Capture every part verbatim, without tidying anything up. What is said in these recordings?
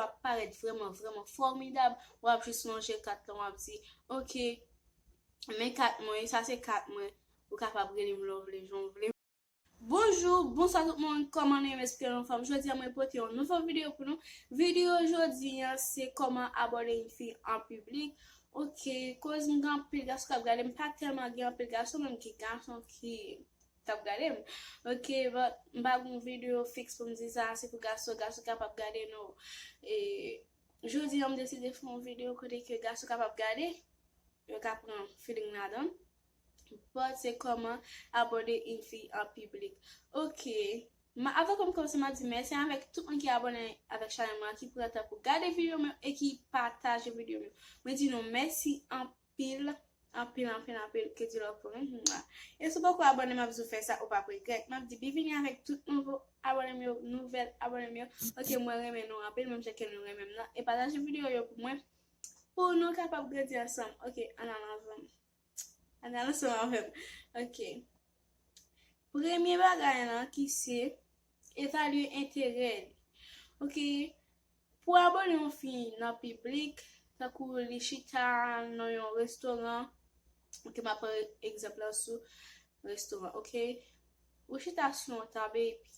ap parèt vrèman, vrèman fòmidab. W ap jis lonje kat lan, w ap di, "Ok, men kat mwen, sa se kat mwen." Ou kapab rele m lè w vle, jan w vle. Bonjou, bonswa tout moun, kòman nou ye? M espere nou anfòm. Jodi a, mwen pote yon nouvo videyo pou nou. Videyo jodi a, se kòman abòde yon fi an piblik. Ok, koz m gen anpil gason k ap gade m, pa tèlman gen anpil gason, menm ki gason ki t ap gade m. Ok, but m pa gen yon videyo fiks pou m di sa, se pou gason, gason kapab gade nou. E jodi a, m deside fè yon videyo kote ke gason kapab gade, yo ka pran feeling ladan. But se kòman abòde yon fi an piblik. Ok. Ma, avan ke m kòmanse, m ap di mèsi avèk tout moun ki abòne avèk chanèl mwen, ki pran tan pou gade videyo m yo e ki pataje videyo m yo. Mwen di nou mèsi anpil, anpil, anpil, anpil. Ke Dye love pou nou. Mwa. E si w poko abòne, m ap di w fè sa, ou p ap regrèt. M ap di byenveni avèk tout nouvo abòne m yo, nouvèl abòne m yo. Ok, mwen renmen nou anpil, menm jan ke nou renmen m nan. E pataje videyo yo pou mwen, pou nou kapab grandi ansanm. Ok, ann al ansanm. Ann al ansanm avè m. Ok. Premye bagay lan ki se evalye enterè li. Ok. Pou abòde yon fi nan piblik, tankou li chita nan yon restoran, ok, m ap pran egzanp lan sou restoran, ok. Ou chita sou yon tab epi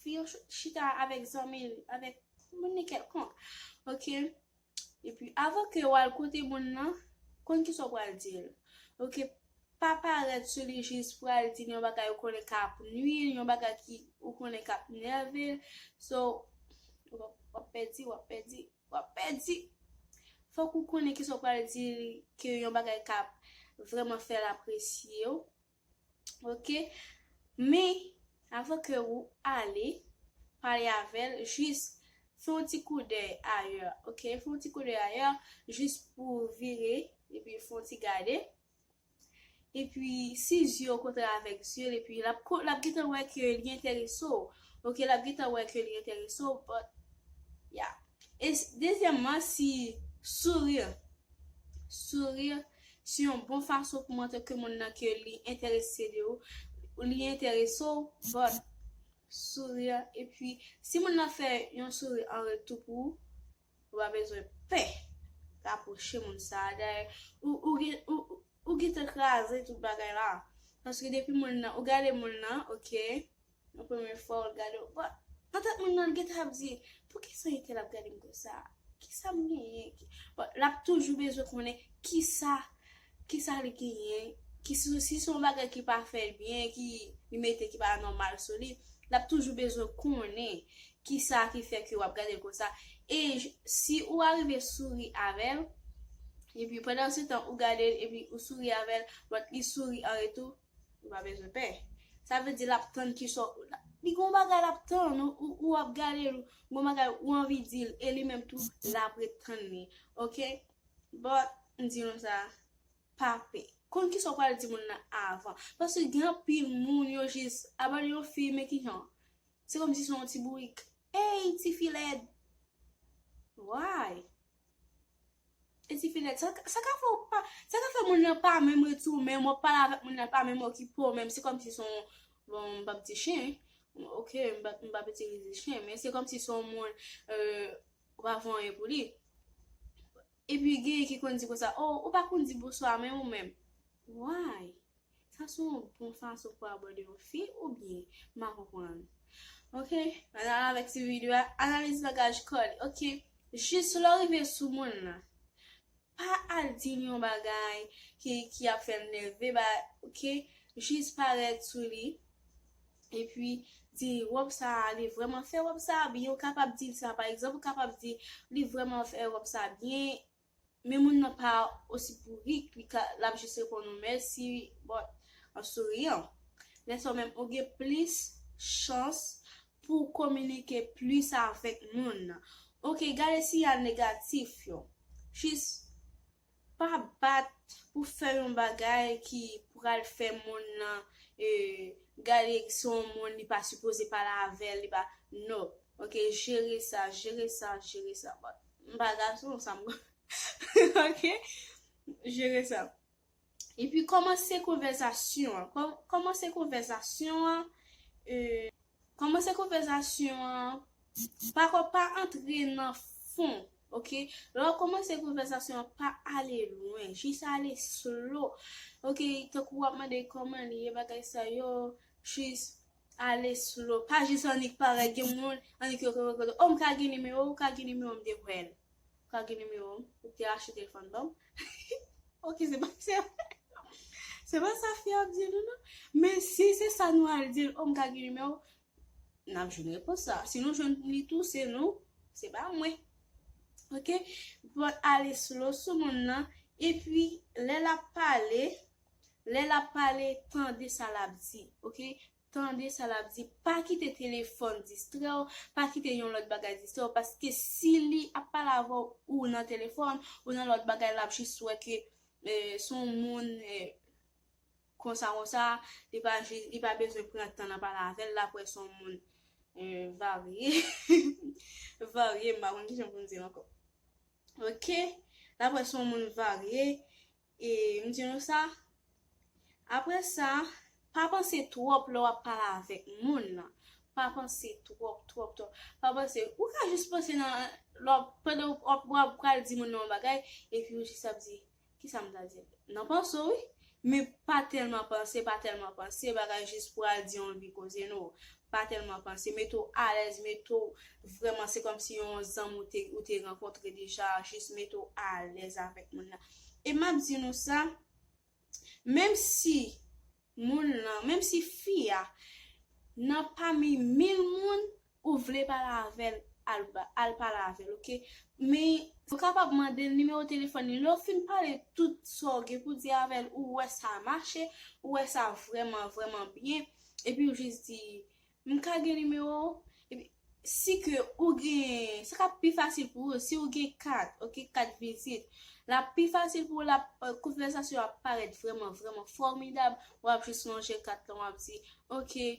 fi yo ch- chita avèk zanmi l, avèk moun li kèlkonk, ok. Epi avan ke w al kote moun nan, konn kisa w pral di l. Ok, pa parèt sou li jis pral di l yon bagay ou konnen k ap nwi l, yon bagay ki ou konnen k ap nève l. So, w ap, w ap pèdi, w ap pèdi, w ap pèdi. Fòk ou konnen kisa w pral di l ke yon bagay k ap vrèman fè l apresye w. Ok? Men, avan ke ou ale, pale avè l, jis fè yon ti koudèy ayè, ok? Fè yon ti koudèy ayè, jis pou w vire, epi fè yon ti gade. Epi, si zye w kontre avèk zye l, epi l ap, ko- l ap gentan wè ke li enterese w. Ok, l ap gentan wè ke li enterese w, but, yeah. E s- dezyèmman, si souri. Souri, se yon bon fason pou montre ke moun nan ke li enterese de ou, li enterese w, but souri. Epi, si moun nan fè yon souri an retou pou ou, ou pa bezwen pè rapwoche moun sa a. Dayè, ou, ou, gen- ou, ou, ou gentan kraze tout bagay la. Paske depi moun nan, ou gade moun nan, ok, yon premye fwa, ou gade, bon, nan tèt moun nan, l gentan ap di, "Poukisa entèl ap gade m konsa? Kisa m genyen?" Ki- Bon, l ap toujou bezwen konnen kisa, kisa li genyen, ki si, si se yon bagay ki pa fè l byen, ki li mete ki pa nòmal sou li, l ap toujou bezwen konnen kisa ki fè ke w ap gade l konsa. E j- si ou arive souri avè l, epi pandan se tan ou gade l, epi ou souri avè l, but li souri an retou, ou pa bezwen pè. Sa vle di l ap tann kisa w- li gon bagay l ap tann, ou, ou, ou ap gade l, gon bagay ou anvi di l, e li menm tou, l ap ret tann li. Ok? But, m di nou sa, pa pè. Konn kisa w pral di moun nan avan. Paske gen anpil moun yo jis abòde yon fi, men ki jan? Se kòmsi se yon ti bourik. Ey, tifi lèd! Why? E tifi lèd, sa, sa ka fè w pa, sa ka fè moun nan pa menm ret sou ou menm, w ap pale avèk moun nan pa menm okipe w menm, se kòmsi se yon, bon, m p ap di chen, ok, m p ap, m p ap itilize chen, men se kòmsi se yon moun, euh, ou pa fè anyen pou li. Epi gen ki konn di konsa, "Oh, ou pa konn di bonswa menm ou menm." Why? Sa se yon bon fason pou abòde yon fi oubyen? M pa konprann. Ok, ann al avèk ti videyo a, analiz langaj kò li. Ok, jis lè w rive sou moun nan, pa al di l yon bagay ki, ki ap fè l nève, ba, ok, jis parèt sou li. Epi di, "Wòb sa a, li vrèman fè wòb sa a byen." Ou kapab di l sa, pa egzanp, ou kapab di, "Li vrèman fè wòb sa a byen." Men moun nan pa osi bourik, li ka, l ap jis reponn ou mèsi, but an souriyan. Lè sa w menm, ou gen plis chans pou w kominike plis avèk moun nan. Ok, gade siyal negatif yo. Jis pa bat pou fè yon bagay ki pral fè moun nan, eh, gade se yon moun li pa sipoze pale avè l, li pa, no. Ok, jere sa, jere sa, jere sa. But m pa gason, sa m ok? Jere sa. Epi kòmanse konvèzasyon an. Kò- Kòmanse konvèzasyon an. Euh, kòmanse konvèzasyon an pa, pa antre nan fon, oke? Lè w kòmanse konvèsasyon an, pa ale lwen, jis ale slow, oke? Tankou w ap mande kòman li ye, bagay sa yo, jis ale slow. Pa jis annik parèt, gen moun, annik yo, yo, yo, oh, m ka gen nimewo w, ou ka gen nimewo m, m te kwè l. Ou ka gen nimewo m, ou te achte telefòn ban m. Oke, se pa, se, se pa sa fi a ap di nou, non. Men si se sa nou al di l, oh, m ka gen nimewo w, n ap jwenn repons sa. Si nou jwenn li tou, se nou, se pa mwen. Oke? Bon, ale slow sou moun nan. Epi, lè l ap pale, lè l ap pale, tande sa l ap di. Oke? Tande sa l ap di. Pa kite telefòn distrè w, pa kite yon lòt bagay distrè w, paske si li ap pale avè w, ou nan telefòn, ou nan lòt bagay, l ap jis wè ke, eh, se yon moun, eh, konsa, konsa, li pa, li pa bezwen pran tan nan pale avè l, l ap wè se yon moun, eh, varye. Varye, m pa konn kijan pou m di l ankò. Oke? L ap wè se yon moun varye. E m di nou sa. Apre sa, pa panse twòp lè w ap pale avèk moun nan. Pa panse twòp, twòp, twòp. Pa panse, ou ka jis panse nan, lè w, pandan w ap, w ap pral di moun nan yon bagay, epi ou jis ap di, kisa m ta di l? Nan panse w, wi. Men pa tèlman panse, pa tèlman panse, bagay jis pou al di yon vi koze, non. Pa tèlman panse, mete w alèz, mete w vrèman, se kòmsi yon zanmi ou te, ou te rankontre deja, jis mete w alèz avèk moun nan. E m ap di nou sa, menm si moun nan, menm si fi a, nan pami mil moun, ou vle pale avè l, al, al pale avè l, oke? Men, ou kapab mande l nimewo telefòn li. Lè w fin pale tout sa w gen pou di avè l, ou wè sa mache, ou wè sa vrèman, vrèman byen, epi ou jis di, m ka gen nimewo w? Epi, si ke ou gen, sa k ap pi fasil pou ou, si ou gen kat, oke, kat vizit, l ap pi fasil pou ou, l ap, eh, konvèsasyon ap parèt vrèman, vrèman fòmidab, w ap jis lonje kat lan, w ap di, oke,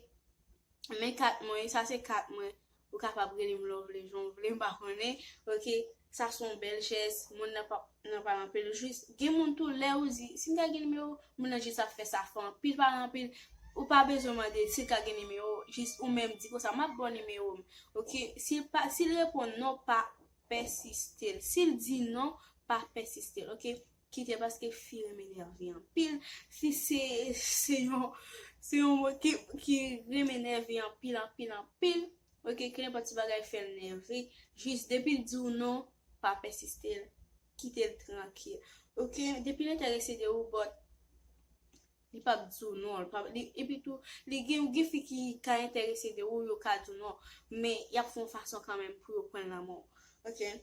men kat mwen, sa se kat mwen. Ou kapab rele m lè w vle, jan w vle, m pa konnen. Oke, sa se yon bèl jès. Moun nan pa, nan pale anpil. Jis, gen moun tou, lè ou di, si m ka gen nimewo w, moun nan jis ap fè sa fè anpil, pale anpil. Ou pa bezwen mande si l ka gen nimewo w, jis ou menm di konsa, m ap ba w nimewo m. Oke, si l pa, si l reponn non, pa pèsiste l. Si l di non, pa pèsiste l, oke? Kite, paske fi renmen nève anpil. Fi se, se yon, se yon moun ki, ki renmen nève anpil, anpil, anpil. Oke, kenenpòt ti bagay fè l nève. Jis depi l di w non, pa pèsiste l. Kite l trankil. Oke, depi l enterese de ou, but li p ap di w non. Li p ap, li, epi tou, li gen, gen fi ki ka enterese de ou, yo ka di w non. Men, y ap fè yon fason kanmenm pou yo pran l nan men w. Oke?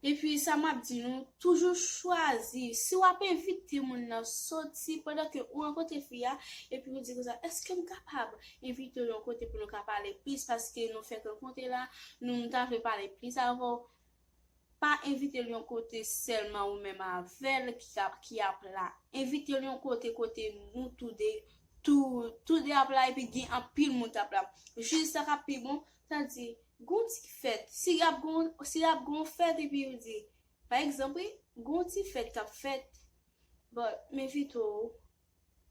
Epi sa m ap di nou, toujou chwazi, si w ap envite moun nan soti pandan ke ou rankontre fi a, epi ou di konsa, èske m kapab envite w yon kote pou nou ka pale plis, paske nou fèk rankontre la, nou, m ta vle pale plis avè w. Pa envite l yon kote sèlman ou menm avè l ki ap, ki ap la. Envite l yon kote, kote nou toude, tou, toude ap la, epi gen anpil moun k ap la. Jis sa k ap pi bon, sa di, gon ti fèt. Si y ap gon, si y ap gon fèt, epi yo di, pa egzanp, wi, gon ti fèt k ap fèt, but m envite w,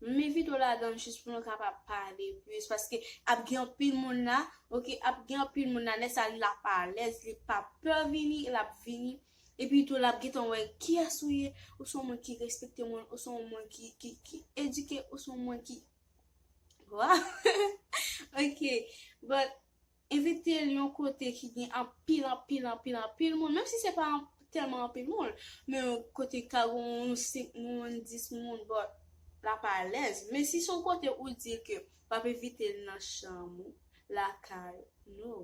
m envite w ladan l jis pou nou kapab pale plis, paske ap gen anpil moun la, oke, ap gen anpil moun la, lè sa l ap alèz, li pa pè vini, l ap vini, epi tou l ap gentan wè kiyès ou ye, ou se yon moun ki respekte moun, ou se yon moun ki, ki, ki edike, ou se yon moun ki, wa, oke, but envite l yon kote ki gen anpil, anpil, anpil, anpil moun. Menm si se pa an-, tèlman anpil moun, men yon kote ka gen yon senk moun, dis moun, but l ap alèz. Men si se yon kote ou di l ke w ap envite l nan chanm ou, lakay ou, no.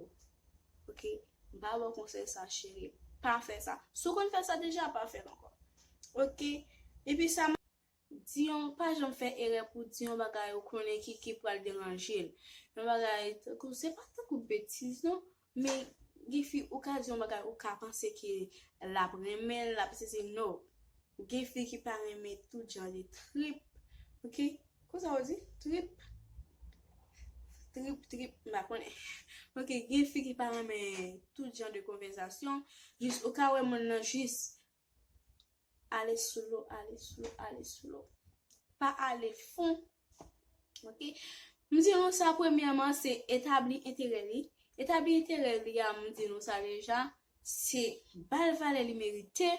Oke? M pa ba w konsèy sa, cheri. Pa fè sa. Si w konn fè sa deja, pa fè l ankò. Oke? Epi sa, di yon, pa janm fè erè pou di yon bagay ou konnen ki, ki pral deranje l. Yon bagay, tankou, se pa tankou betiz, non, men gen fi, ou ka di yon bagay, ou ka panse ke l ap renmen l, l ap sezi, no. Gen fi ki pa renmen tout jan de trip, oke? Konsa ou di? Trip? Trip, trip, m pa konnen. Oke, gen fi ki pa renmen tout jan de konvèsasyon. Jis, ou ka wè moun nan jis ale slow, ale slow, ale slow. Pa ale fon. Oke? M di nou sa, premyèman, se etabli enterè li. Etabli enterè li a, m di nou sa deja, se ba l valè li merite.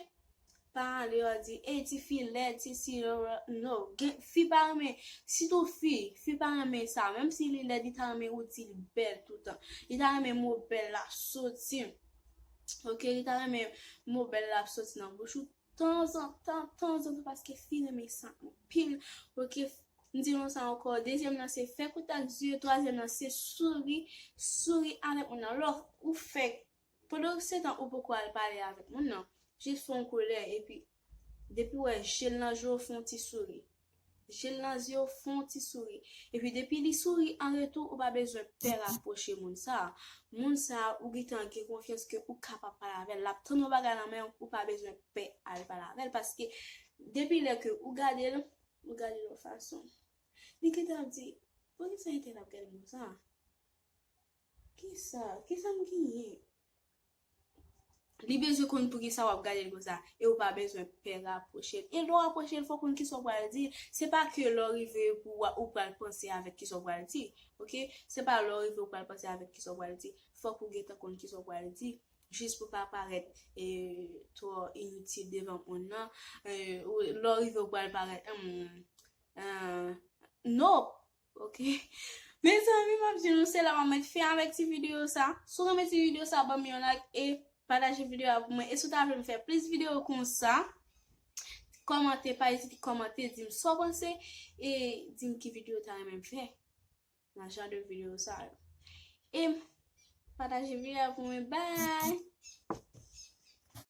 Pa ale yo di, "Ey, ti fi lèd, ti si, no, no." Gen, fi pa renmen, sitou fi, fi pa renmen sa. Menm si li lèd, li ta renmen ou di l bèl toutan. Li ta renmen mo bèl la soti. Ok, li ta renmen mo bèl la soti nan bouch ou tanzantan, tanzantan, paske fi renmen sa anpil. Ok, m di nou sa ankò. Dezyèm nan se fè kontak zye. Twazyèm nan se souri, souri avèk moun nan. Lè ou fè, pandan se tan ou poko al pale avèk moun nan, jis fè yon koulè, epi depi w wè je l nan je w, fè yon ti souri. Je l nan je w, fè yon ti souri. Epi depi li souri an retou, ou pa bezwen pè rapwoche moun sa a. Moun sa a, ou gentan gen konfyans ke ou kapab pale avè l. L ap tann yon bagay nan men w, ou pa bezwen pè al pale avè l. Paske depi lè ke ou gade l, ou gade l yon fason. Li gentan ap di, "Poukisa entèl ap gade m konsa? Kisa? Kisa m genyen?" Li bezwen konn poukisa w ap gade l konsa. E ou pa bezwen pè rapwoche l. E lè w rapwoche l, fò w konn kisa w pral di. Se pa ke lè w rive pou w, ou pral panse avèk kisa w pral di. Ok? Se pa lè w rive ou pral panse avèk kisa w pral di. Fòk ou gentan konn kisa w pral di. Jis pou pa parèt e, twò initil devan moun nan. E, ou- lè w rive ou pral parèt, hmm, eh, no. Ok? Mezanmi, m ap di nou, se la m ap met fen avèk ti videyo sa. Si w renmen ti videyo sa, ban m yon like e pataje videyo a pou mwen. E si w ta vle m fè plis videyo konsa, kòmante, pa ezite kòmante, di m sa w panse e di m ki videyo w ta renmen m fè nan jan de videyo sa yo. E pataje videyo a pou mwen. Bye!